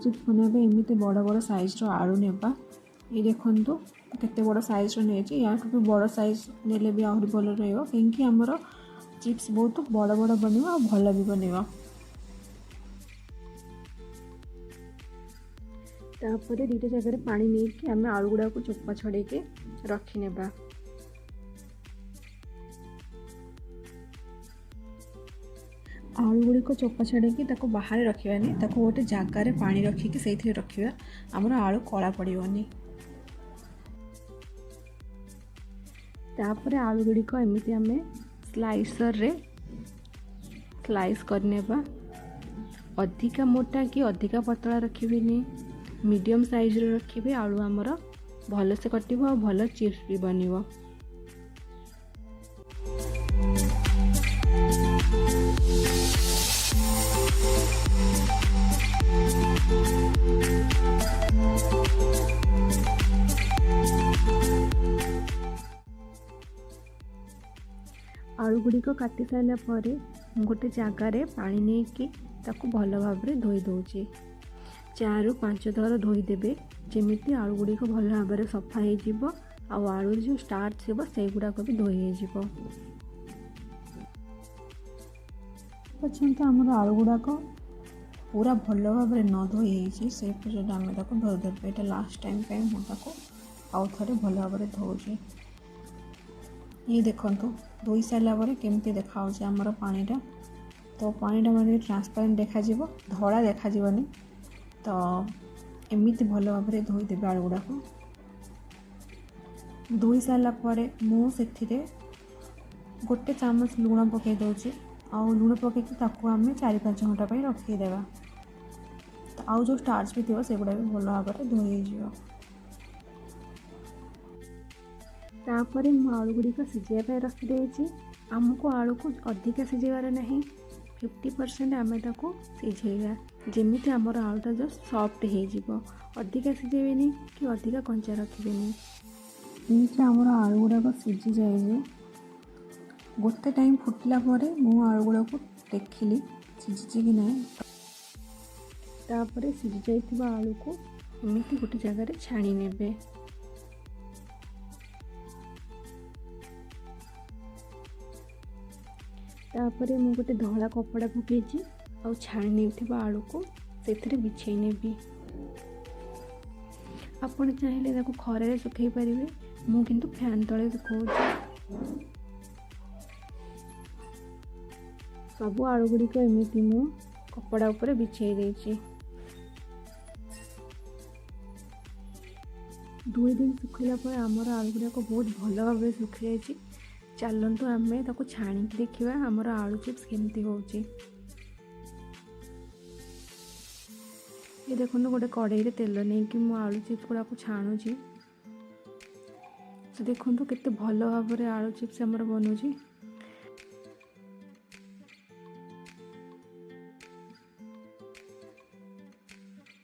Chips ବନେଇବା ପାଇଁ ଏମିତି ବଡ଼ ବଡ଼ ସାଇଜ୍ର ଆଳୁ ନେବା। ଏଇ ଦେଖନ୍ତୁ କେତେ ବଡ଼ ସାଇଜ୍ର ନେଇଛି। ୟାଠୁ ବି ବଡ଼ ସାଇଜ୍ ନେଲେ ବି ଆହୁରି ଭଲ ରହିବ, କାହିଁକି ଆମର ଚିପ୍ସ ବହୁତ ବଡ଼ ବଡ଼ ବନିବ ଆଉ ଭଲ ବି ବନିବ। ତାପରେ ଦୁଇଟା ଜାଗାରେ ପାଣି ନେଇକି ଆମେ ଆଳୁ ଗୁଡ଼ାକୁ ଚୋପା ଛଡ଼େଇକି ରଖିନେବା। ଆଳୁ ଗୁଡ଼ିକ ଚୋପା ଛଡ଼େଇକି ତାକୁ ବାହାରେ ରଖିବାନି, ତାକୁ ଗୋଟେ ଜାଗାରେ ପାଣି ରଖିକି ସେଇଥିରେ ରଖିବା, ଆମର ଆଳୁ କଳା ପଡ଼ିବନି। ତାପରେ ଆଳୁ ଗୁଡ଼ିକ ଏମିତି ଆମେ ସ୍ଲାଇସରରେ ସ୍ଲାଇସ୍ କରିନେବା। ଅଧିକା ମୋଟା କି ଅଧିକା ପତଳା ରଖିବେନି, ମିଡ଼ିୟମ୍ ସାଇଜ୍ର ରଖିବେ। ଆଳୁ ଆମର ଭଲସେ କଟିବ ଆଉ ଭଲ ଚିପ୍ସ ବି ବନିବ। ଆଳୁ ଗୁଡ଼ିକ କାଟି ସାରିଲା ପରେ ମୁଁ ଗୋଟେ ଜାଗାରେ ପାଣି ନେଇକି ତାକୁ ଭଲ ଭାବରେ ଧୋଇ ଦେଉଛି। 4ରୁ 5 ଥର ଧୋଇଦେବେ, ଯେମିତି ଆଳୁ ଗୁଡ଼ିକ ଭଲ ଭାବରେ ସଫା ହେଇଯିବ ଆଉ ଆଳୁରେ ଯେଉଁ ଷ୍ଟାର୍ଚ ଥିବ ସେଇଗୁଡ଼ାକ ବି ଧୋଇ ହେଇଯିବ। ପର୍ଯ୍ୟନ୍ତ ଆମର ଆଳୁ ଗୁଡ଼ାକ ପୁରା ଭଲ ଭାବରେ ନ ଧୋଇ ହେଇଛି ସେଇ ପର୍ଯ୍ୟନ୍ତ ଆମେ ତାକୁ ଧୋଇଦେବେ। ଏଇଟା ଲାଷ୍ଟ ଟାଇମ୍ ପାଇଁ ମୁଁ ତାକୁ ଆଉ ଥରେ ଭଲ ଭାବରେ ଧୋଉଛି। ଇଏ ଦେଖନ୍ତୁ ଧୋଇ ସାରିଲା ପରେ କେମିତି ଦେଖାହେଉଛି ଆମର ପାଣିଟା। ତ ପାଣିଟା ମାନେ ଟ୍ରାନ୍ସପାରେଣ୍ଟ ଦେଖାଯିବ, ଧଳା ଦେଖାଯିବନି। ତ ଏମିତି ଭଲ ଭାବରେ ଧୋଇଦେବେ ଆଳୁ ଗୁଡ଼ାକୁ। ଧୋଇ ସାରିଲା ପରେ ମୁଁ ସେଥିରେ 1 ଚାମଚ ଲୁଣ ପକାଇ ଦେଉଛି। ଆଉ ଲୁଣ ପକାଇକି ତାକୁ ଆମେ 4-5 ଘଣ୍ଟା ପାଇଁ ରଖିଦେବା। ତ ଆଉ ଯେଉଁ ଷ୍ଟାର୍ଚ ବି ଥିବ ସେଗୁଡ଼ା ବି ଭଲ ଭାବରେ ଧୋଇ ହେଇଯିବ। ତାପରେ ମୁଁ ଆଳୁ ଗୁଡ଼ିକ ସିଝେଇବା ପାଇଁ ରଖିଦେଇଛି। ଆମକୁ ଆଳୁକୁ ଅଧିକା ସିଝେଇବାର ନାହିଁ, 50% ଆମେ ତାକୁ ସିଝେଇବା, ଯେମିତି ଆମର ଆଳୁଟା ଜଷ୍ଟ ସଫ୍ଟ ହେଇଯିବ। ଅଧିକା ସିଝେଇବେନି କି ଅଧିକା କଞ୍ଚା ରଖିବେନି। ଏମିତି ଆମର ଆଳୁ ଗୁଡ଼ାକ ସିଝି ଯାଇଛି। ଗୋଟେ ଟାଇମ୍ ଫୁଟିଲା ପରେ ମୁଁ ଆଳୁ ଗୁଡ଼ାକୁ ଦେଖିଲି ସିଝିଛି କି ନାହିଁ। ତାପରେ ସିଝି ଯାଇଥିବା ଆଳୁକୁ ଏମିତି ଗୋଟେ ଜାଗାରେ ଛାଣି ନେବେ। ତାପରେ ମୁଁ ଗୋଟେ ଧଳା କପଡ଼ା ପକାଇଛି ଆଉ ଛାଣି ନେଇଥିବା ଆଳୁକୁ ସେଥିରେ ବିଛେଇ ନେବି। ଆପଣ ଚାହିଁଲେ ତାକୁ ଖରାରେ ଶୁଖେଇ ପାରିବେ, ମୁଁ କିନ୍ତୁ ଫ୍ୟାନ୍ ତଳେ ଶୁଖାଉଛି। ସବୁ ଆଳୁ ଗୁଡ଼ିକ ଏମିତି ମୁଁ କପଡ଼ା ଉପରେ ବିଛେଇ ଦେଇଛି। 2 ଦିନ ଶୁଖିଲା ପରେ ଆମର ଆଳୁ ଗୁଡ଼ାକ ବହୁତ ଭଲ ଭାବରେ ଶୁଖିଯାଇଛି। ଚାଲନ୍ତୁ ଆମେ ତାକୁ ଛାଣିକି ଦେଖିବା ଆମର ଆଳୁ ଚିପ୍ସ କେମିତି ହେଉଛି। ଏ ଦେଖନ୍ତୁ ଗୋଟେ କଡ଼େଇରେ ତେଲ ନେଇକି ମୁଁ ଆଳୁ ଚିପ୍ସ ଗୁଡ଼ାକୁ ଛାଣୁଛି। ତ ଦେଖନ୍ତୁ କେତେ ଭଲ ଭାବରେ ଆଳୁ ଚିପ୍ସ ଆମର ବନୁଛି।